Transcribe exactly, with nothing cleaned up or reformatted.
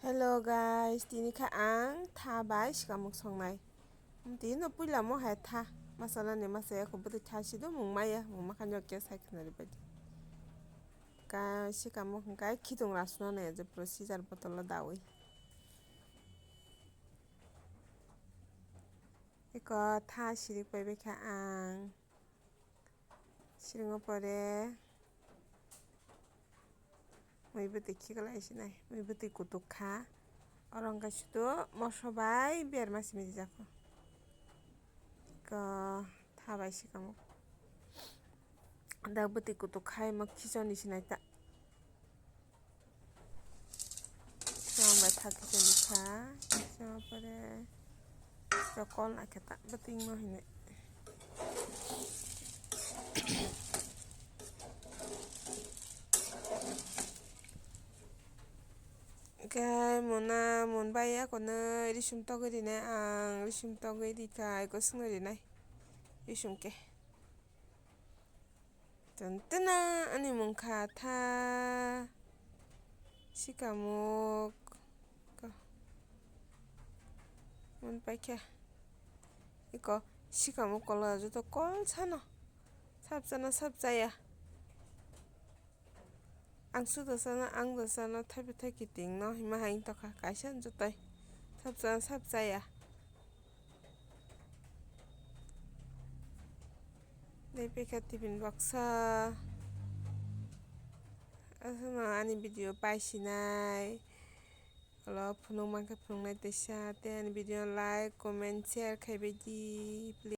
Hello guys, tini kha ang tha bai sikamuk songnai. Tini no puila mo hai tha. Masala ni masa ya ko bwtwi tha si do mung maya, mung makhan jok khe sai khna ri bai. Ka sikamuk hwnkha khitung rasuna nai je procedure bottle o dawi. Eko tha sirik pai bai kha ang. Siringo pore mui bwtwi khiklai sinai, mui bwtwi kutuk kha. Oro hwnkhe sudu moso bai berma simi rijak kho. Eko tha bai sikamuk. Da bwtwi kutuk khai ma khichoni sinai ta. Chwng bai thak khichoni kha. Chwng pore chokol naikhe ta bwtwi mo hinwi. Khe mona mon bai ya kono risum togwi rinai ang, risum togwi rikha eko swngwi rinai risum khe. Tantana ani mung kha tha sikamuk. Ko. Mon paikha. Iko sikamuk kolo joto kol sano. Sap chana sap chaya. Ang sudo sana, ang do sana, thabi thaki ting no, hima hain tokha, kaisa jotai. Sap chana sap chaya. Dei pekha tiffin baksa. Aswkno ani video paisinai. Olo phunuk mankhe phunuknai teisa. Tei ani video like, comment, share khaibai di, please.